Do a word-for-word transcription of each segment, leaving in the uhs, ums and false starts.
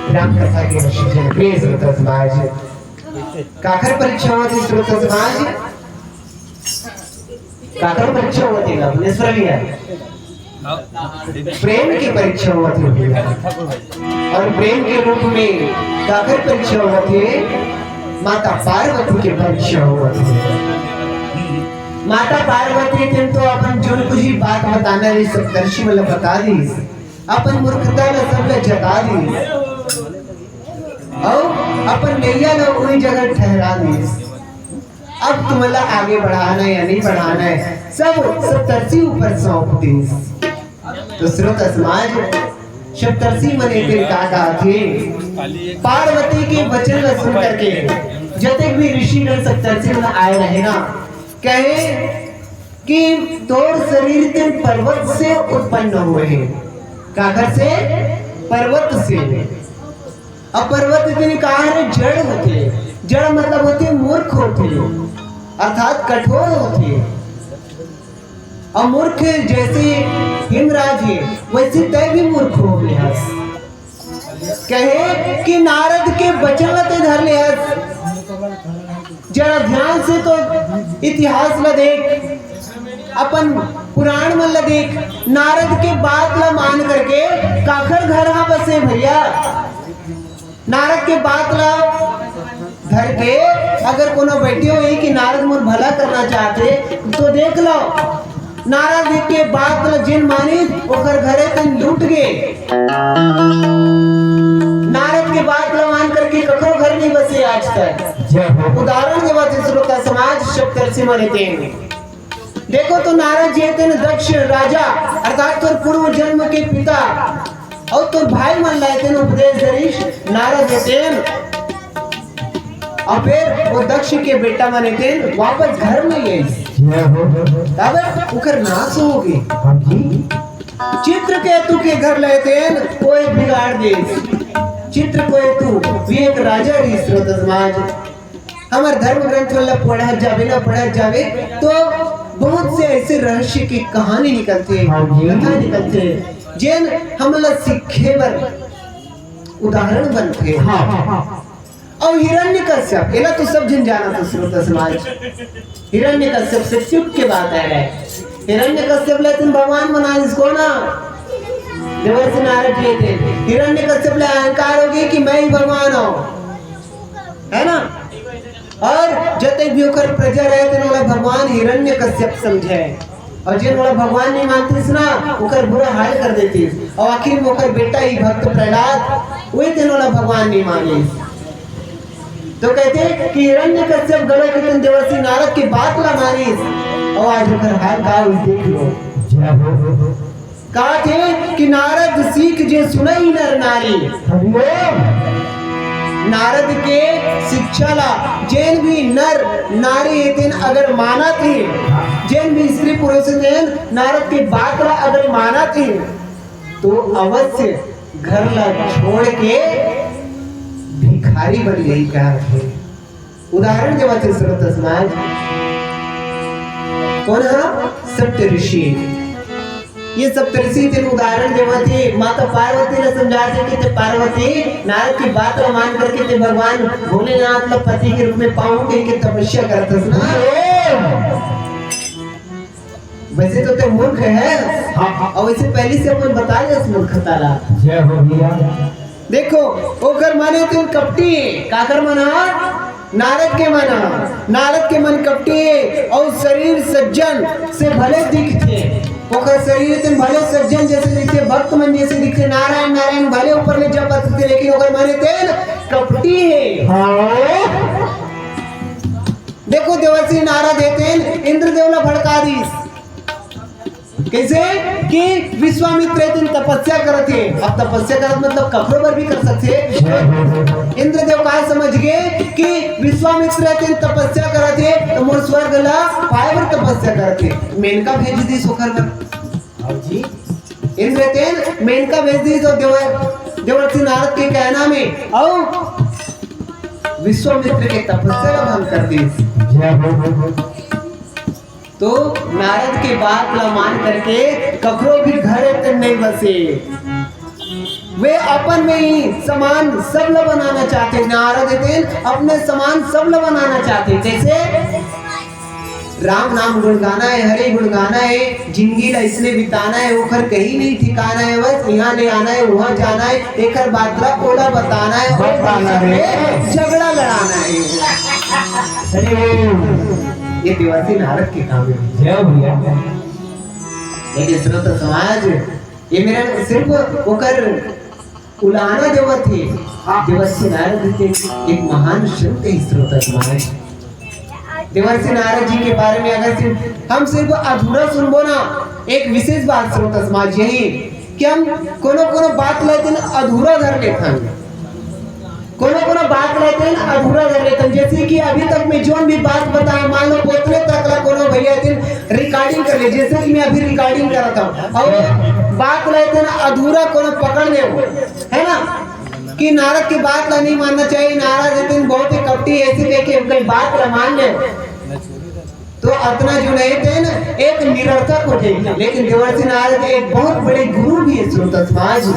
राम कथा के विसर्जन। प्रिय श्रोता समाज, काखर परीक्षा होवत हे श्रोता समाज? काखर परीक्षा होवत हे? अपने सुन लिया, प्रेम के परीक्षा होवत हे भैया। और प्रेम के रूप में काखर परीक्षा होवत हे? माता पार्वती के परीक्षा होवत हे। माता पार्वती तेन तो अपन जोन कुछ भी बात बताना रहिस, सप्तर्षि मन ल बता दिस, अपन मूर्खता ल सब ल जता दिस, अउ अपन नैया ल उही जगह ठहरा दिस। अब तुमन ला आगे बढ़ाना हे या नहीं बढ़ाना हे, सब सप्तर्षि ऊपर सौंप दिस। तो श्रोता समाज, सप्तर्षि मन ए तीर का कहाथे? पार्वती के वचन ला सुन करके जतेक भी ऋषिगण सप्तर्षि मन आए रहे ना, कहे कि तोर शरीर तेन पर्वत से उत्पन्न होए हे। काखर से? पर्वत से। अब पर्वत तेन का हरे? जड़ होथे। जड़ मतलब होथे मूर्ख होथे, अर्थात कठोर होथे। अब मूर्ख जैसे हिमराज हे, वैसे तैं भी मूर्ख हो गे हस। कहे कि नारद के वचन ल तैं धर ले हस। जरा ध्यान से तो इतिहास ल देख, अपन पुराण मन ल देख, नारद के बात ल मान करके काखर घर हा बसे भैया? नारद के बात ल धर के अगर कोनो बैठे होही कि नारद मोर भला करना चाहथे, तो देख लो, नारद के बात ल जेन मानिस, ओकर घरे तेन लूट गे। नारद के बात ल मान करके कखरो घर नहीं बसे आज तक। जय हो। उदाहरण देवत हे श्रोता समाज, सप्तर्षि मन ए तेन। देखो तो नारद जी ए तेन दक्ष राजा, अर्थात तोर पूर्व जन्म के पिता अउ तोर भाई मन ला ए तेन उपदेश दरिस नारद ए तेन। अउ फिर वो दक्ष के बेटा मन ए तेन वापस घर में गए। जय हो। काबर? ओकर नाश हो गे। हाँ जी। चित्रकेतु के घर ल ए तेन कोई बिगाड़ दे। चित्रकेतु भी एक राजा रहिस श्रोता समाज। हमर धर्म ग्रंथ मन ला पढ़त जाबे ना, पढ़त जाबे तो बहुत से ऐसे रहस्य की कहानी निकलथे, हाँ जी। कथा निकलथे, जेन हमन ला सीखे बर, उदाहरण बनथे। हाँ। अउ हिरण्यकश्यप, एला तो सब झन जानत हे श्रोता समाज। हिरण्यकश्यप से चुप के बात आए रहे। हिरण्यकश्यप ला ए तेन भगवान बनाइस कोन? देवर्षि नारद जी ए तेन। हिरण्यकश्यप ला अहंकार हो गे कि मैं ही भगवान हूँ, है ना? अउ जतेक भी ओकर प्रजा रहे तेन ओला भगवान हिरण्यकश्यप समझे। अउ जेन ओला भगवान नहीं मानतिस ना, ओकर बुरा हाल कर देतिस। अउ आखिर में ओकर बेटा ही भक्त प्रहलाद, वही तेन ओला भगवान नहीं मानिस। तो कहथे कि हिरण्यकश्यप घलो के तेन देवर्षि नारद के बात ला मानिस, अउ आज ओकर हाल का होइस देख लो। जय हो। कहाथे कि नारद सीख जे सुनई नर नारी। हरिओम। नारद के शिक्षा ला जेन भी नर नारी हे तेन अगर मानत हे, जेन भी स्त्री पुरुष हे तेन नारद के बात ला अगर मानत हे, तो अवश्य घर ला छोड़ के भिखारी बन जाही कहाथे। उदाहरण देवत हे श्रोता समाज, कोन हा? सप्तऋषि। ये सप्तऋषि तेन उदाहरण देवत हे, माता पार्वती ला समझाथे कि ते पार्वती, नारद की बात ला मान करके ते भगवान भोलेनाथ ला पति के रूप में पाऊं कहिके तपस्या करत हस ना। वैसे तो ते मूर्ख हे, हाँ। अउ वैसे पहले से अपन बता दे मूर्खता ला। जय हो भैया। देखो, ओकर मन हे तेन कपटी हे। काकर मन हा? नारद के मन हा। नारद के मन कपटी हे अउ शरीर सज्जन से भले दिखथे। ओकर शरीर तेन भले सज्जन जैसे दिखथे, भक्त मन जैसे दिखथे, नारायण नारायण भले ऊपर ले जपत हे, लेकिन ओकर मन हे तेन कपटी हे। हाँ। देखो, देवर्षि नारद हे तेन इंद्रदेव ला भड़का दिस। कैसे? कि विश्वामित्र हे तेन तपस्या करत हे। अब तपस्या करत मतलब कखरो बर भी कर सकथे। इंद्रदेव का समझ गे कि विश्वामित्र हे तेन तपस्या करत हे, तो मोर स्वर्ग ला पाए बर तपस्या करत हे। मेनका भेज दिस ओकर बर। हाँ जी। इंद्र तेन मेनका भेज दिस तो देवर, देवर्षि नारद के कहना में, अउ विश्वामित्र के तपस्या ला भंग कर दिस। जय हो। तो नारद के बात ला मान करके कखरो भी घर ए तेन नहीं बसे। वे अपन में ही समान सब ला बनाना चाहथे। नारद हे तेन अपने समान सब ला बनाना चाहथे। जैसे राम नाम गुण गाना हे, हरि गुण गाना हे, जिंदगी ला इसने बिताना हे, ओखर कहीं नहीं ठिकाना हे, बस यहाँ ले आना हे, वहाँ जाना हे, एकर बात ला ओला बताना हे, और बताना हे। झगड़ा लड़ाना हे। अरे, ये देवर्षि नारद के काम हे। जय भैया। लेकिन श्रोता समाज, ये मेर सिर्फ ओकर उलाहना देवत हे। देवर्षि नारद जी के एक महान संत हे श्रोता समाज। देवर्षि नारद जी के बारे में अगर सिर्फ हम सिर्फ अधूरा सुनबो ना, एक विशेष बात श्रोता समाज यही कि हम कोनो कोनो बात ला तेन अधूरा धर लेथन। कोनो कोनो बात ला तेन अधूरा धर लेथन। जैसे कि अभी तक मैं जोन भी बात बताया, मान लो पोतने तक ला कोनो भैया तेन recording कर ले, जैसे कि मैं अभी recording करत हूँ, और बात ला तेन अधूरा कोनो पकड़ ले, है ना, कि नारद की बात ला नहीं मानना चाहिए, नारद हे तेन बहुत ही कपटी, ऐसे कह के उनकी बात ला मान ले, तो अतना जो नहीं तेन एक निरर्थक हो जाएगी। लेकिन देवर्षि नारद एक बहुत बड़े गुरु भी हे श्रोता समाज।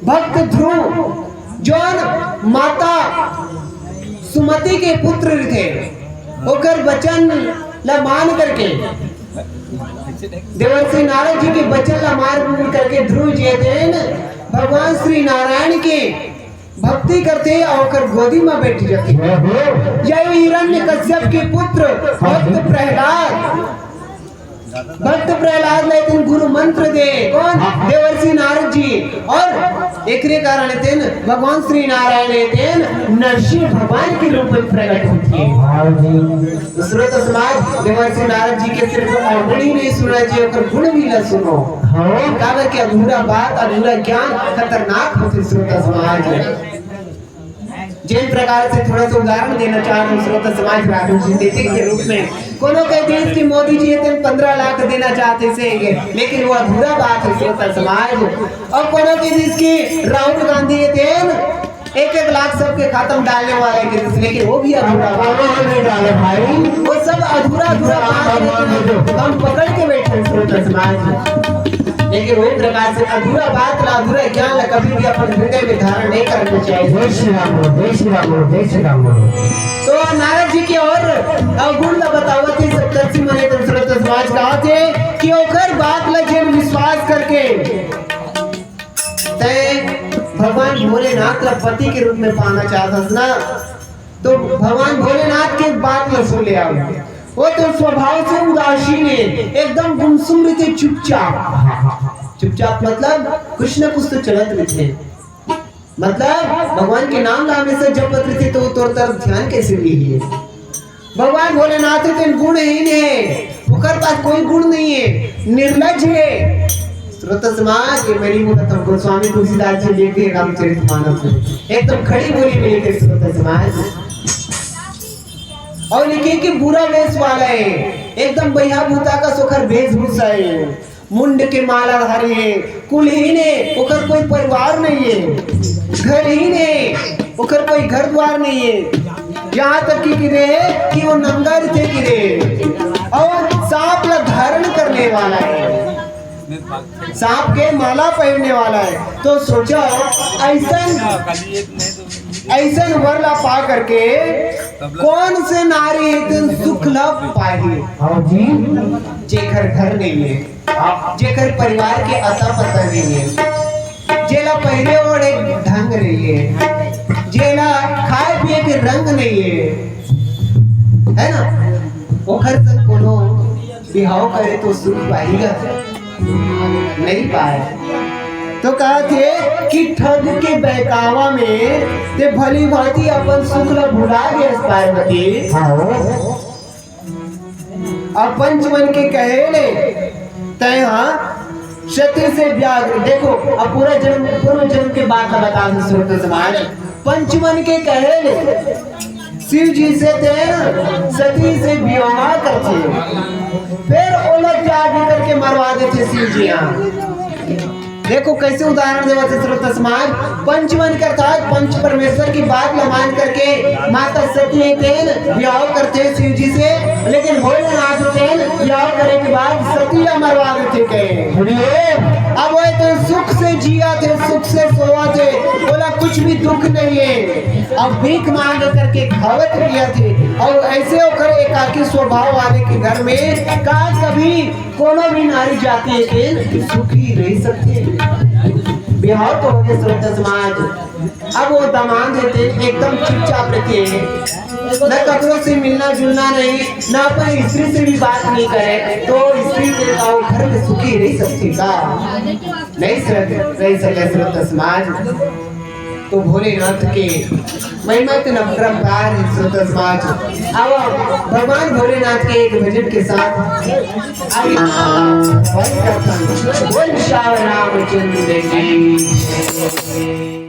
भक्त ध्रुव जोन माता सुमति के पुत्र थे, ओकर वचन ला मान करके, देवर्षि नारद जी के वचन ला मान करके ध्रुव जी हे तेन भगवान श्री नारायण के भक्ति करथे और ओकर गोदी में बैठ जाथे। जय हो। जय हिरण्यकश्यप के पुत्र भक्त प्रहलाद। भक्त प्रहलाद ला तेन गुरु मंत्र दे। कौन? हाँ। देवर्षि नारद जी। और एकरे कारण तेन भगवान श्री नारायण हे तेन नरसिंह भगवान के रूप में प्रकट होथे। हाँ जी। तो श्रोता समाज, देवर्षि नारद जी के सिर्फ अवगुण ही नहीं सुनना चाहिए, ओकर गुण भी ला सुनो। हाँ। काबर के अधूरा बात, अधूरा ज्ञान खतरनाक होथे श्रोता समाज। जिन प्रकार से थोड़ा सा उदाहरण देना चाहत हूँ श्रोता समाज, राजनीतिक के रूप में कोनो कह दिस कि मोदी जी हे तेन पन्द्रह लाख देना चाहथे से, लेकिन वो अधूरा बात हे श्रोता समाज। और कोनो कह दिस कि राहुल गांधी हे तेन एक एक लाख सबके खाता में डालने वाला हे, लेकिन वो भी अधूरा बात। कोनो नहीं डाले भाई। वो सब अधूरा अधूरा बात हे, हम पकड़ के बैठे हैं श्रोता समाज। लेकिन वही प्रकार से अधूरा बात ला, अधूरा ज्ञान ला कभी भी अपन हृदय में धारण नहीं करना चाहिए। जय श्री राम बोलो, जय श्री राम बोलो, जय श्री राम बोलो। तो नारद जी के और अवगुण ला बतावत हे सप्तर्षि मुनि, तो श्रोता समाज कहत हे कि ओकर बात ला जेन विश्वास करके तय भगवान भोलेनाथ ला पति के रूप में पाना चाहत हस ना, तो भगवान भोलेनाथ के बात ला सुन ले। अब वो तो स्वभाव से उदासीन हे, एकदम गुमसुम रहिथे, चुपचाप। चुपचाप मतलब कुछ ना कुछ तो चलत रहिथे। मतलब भगवान के नाम ला हमेशा जपत रहिथे, तो वो तोर तरफ ध्यान कैसे दिही? भगवान भोलेनाथ हे तेन गुणहीन हे, ओकर पास कोई गुण नहीं हे, निर्लज हे। श्रोता समाज, ये मेरी मूर्त गोस्वामी तुलसीदास जी लिखे रामचरित मानस में एकदम खड़ी बोली में लिखे श्रोता समाज। और लिखे कि बुरा वेश वाला हे, एकदम बइहा भूता कस ओकर वेशभूषा हे, मुंड के माला धारी हे, कुलहीन हे, ओकर कोई परिवार नहीं हे, घरहीन हे, ओकर कोई घर द्वार नहीं हे, यहाँ तक कि किदे हे कि वो नंगा रहिथे किदे, और सांप ला धारण करने वाला हे, सांप के माला पहनने वाला हे। तो सोचो, ऐसन ऐसन वर ला पा करके कौन से नारी हे तेन सुख ला पाही? हाँ जी। जेकर घर नहीं हे, जेकर परिवार के अता पता नहीं हे, जेला पहिरे ओढ़े ढंग नहीं हे, जेला खाए पिए के रंग नहीं हे, है ना? ओकर संग कोनो बिहाव करे तो सुख पाही गा? नहीं पाए। तो कहत हे कि ठग के बहकावा में ते भली भांति अपन सुख ला भुला गेस पार्वती। हाँ। अब पंच मन के कहे ले, तय हाँ सती से ब्याह, देखो, अब पूरा जन्म, पूर्व जन्म के बात ला बता दे श्रोता समाज। पंच मन के कहे ले, शिव जी से तेन सती से विवाह करथे, फिर ओला त्याग करके मरवा देथे शिव जी यहाँ। देखो कैसे उदाहरण देवत हे श्रोता समाज। पंच मन के अर्थात पंच परमेश्वर की बात ल मान करके माता सती हे तेन ब्याह करथे शिव जी से, लेकिन भोलेनाथ तेन ब्याह करे के बाद सती ला मरवा देथे कहे। अब वो तो सुख से जिया थे, सुख से सोवा थे, बोला कुछ भी दुख नहीं है। अब भीख मांग करके खावत पिया थे। और ऐसे ओकर एकाकी स्वभाव वाले के घर में का कभी कोनो भी नारी जाति हे तेन सुखी रह सकथे? बिहाव तो होगे श्रोता समाज। अब वो दामाद हे तेन एकदम चुपचाप रहिथे, न ककरो से मिलना जुलना नहीं, न अपन स्त्री से भी बात नहीं करे, तो स्त्री के का वो घर में सुखी रह सकथे का? नहीं सक-, रह सके श्रोता समाज। तो भोलेनाथ के महिमा इतना अपरंपार हे श्रोता समाज। अब भगवान भोलेनाथ के एक भजन के साथ आगे बढ़ते हैं। बोल श्याम रामचंद्र की।